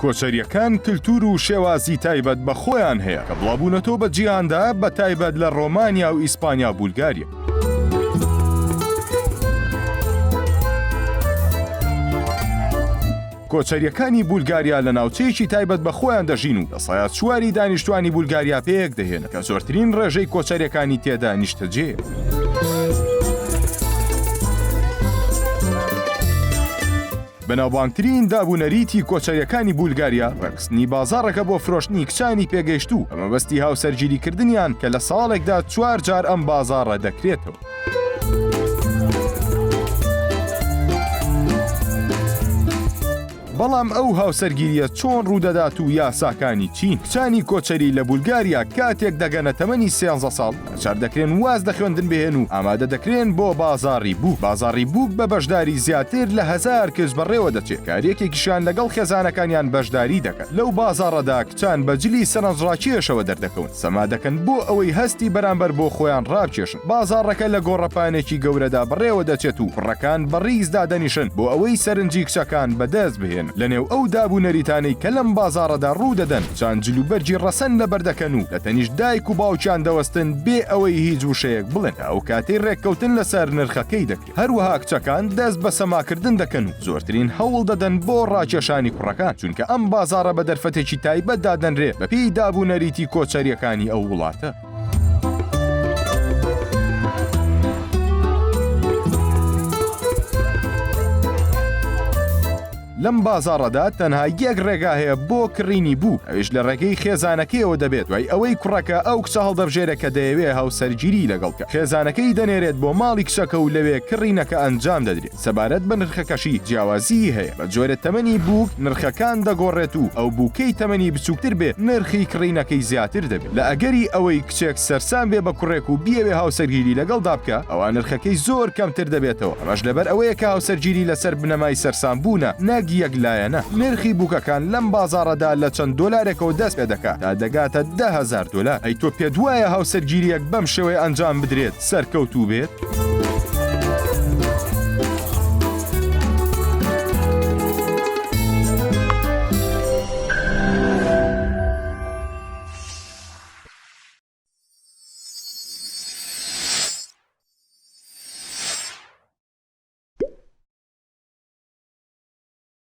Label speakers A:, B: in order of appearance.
A: کۆچەرییەکان کلتور و شێوازی تایبەت بە خۆیان هەیە کە بڵاوبوونەتەوە بە جیهاندا بە تایبەت لە ڕۆمانیا و ئیسپانیا و بولگاریا. کۆچەرییەکانی بولگاریا لە ناوچەیەکی تایبەت بە خۆیان دەژین و لە سەیا چواری دانیشتوانی بولگاریا پێکدەهێنن کە زۆرترین ڕێژەی کۆچەرییەکانی تێدا نیشتەجێیە. بەناوبانگترین داب و نەریتی کۆچەرییەکانی بولگاریا ڕێکخستنی بازاڕێکە بۆ فرۆشتنی کچانی پێگەیشتوو بە مەبەستی هاوسەرگیریکردنیان کە لە ساڵێکدا چوار جار ئەم بازاڕە دەکرێتەوە. بەڵام ئەو هاوسەرگیرییە چۆن ڕوودەدات و یاساکانی چین؟ کچانی کۆچەری لە بولگاریا کاتێک دەگەنە تەمەنی سێانزە ساڵ، ناچار دەکرێن واز لە خوێندن بهێن و ئامادە دەکرێن بۆ بازاڕی بووک. بازاڕی بووک بە بەشداری زیاتر لە هەزار کچ بەڕێوە دەچێت کە هەریەکێکیشیان لەگەڵ خێزانەکانیان بەشداری دەکەن. لەو بازاڕەدا کچان بە جلی سەرنجڕاکێشەوە دەردەکەون، سەما دەکەن بۆ ئەوەی هەستی بەرامبەر بۆ خۆیان ڕابکێشن. بازاڕەکە لە گۆڕەپانێکی گەورەدا بەڕێوە دەچێت و کوڕەکان بە ڕیز دادەنیشن بۆ ئەوەی سەرنجی کچەکان بەدەست بهێنن. لەنێو ئەو داب و نەریتانەی کە لەم بازاڕەدا ڕوو دەدەن، کچان جلوبەرگی ڕەسەن لەبەر دەکەن و لە تەنیشت دایک و باوکیان دەوەستن بێ ئەوەی هیچ وشەیەک بڵێن تا ئەو کاتەی ڕێککەوتن لەسەر نرخەکەی دەکرێت. هەروەها کچەکان دەست بە سەماکردن دەکەن و زۆرترین هەوڵ دەدەن بۆ ڕاکێشانی کوڕەکان، چونکە ئەم بازاڕە بە دەرفەتێکی تایبەت دادەنرێ بەپێی داب و نەریتی کۆچەرییەکانی ئەو وڵاتە. لەم بازاڕەدا تەنها یەک ڕێگا هەیە بۆ کڕینی بووک، ئەویش لە ڕێگەی خێزانەکەیەوە دەبێت، دوای ئەوەی کوڕەکە ئەو کچە هەڵدەبژێرێ کە دەیەوێ هاوسەرگیری لەگەڵ بکات، خێزانەکەی دەنێرێت بۆ ماڵی کچەکە و لەوێ کڕینەکە ئەنجام دەدرێت. سەبارەت بە نرخەکەشی جیاوازیی هەیە، بە جۆرێ تەمەنی بووک نرخەکان دەگۆڕێت و ئەو بووکەی تەمەنی بچووکتر بێ نرخی کڕینەکەی زیاتر دەبێت. لە ئەگەری ئەوەی کچێک سەرسام بێ بە کوڕێک و بیەوێ هاوسەرگیری لەگەڵدا بکا، ئەوا نرخەکەی زۆر کەمتر دەبێتەوە، ئەمەش لەبەر ئەوەیە کە هاوسەرگیری لەسەر بنەمای سەرسامبوونە نەک یەک لایەنە. نرخی بووکەکان لەم بازاڕەدا لە چەند دۆلارێکەوە دەست پێدەکا تا دەگاتە 10,000 دۆلار. ئەی تۆ پێت وایە هاوسەرگیرییەک بەم شێوەیە ئەنجام بدرێت سەرکەوتوو بێت؟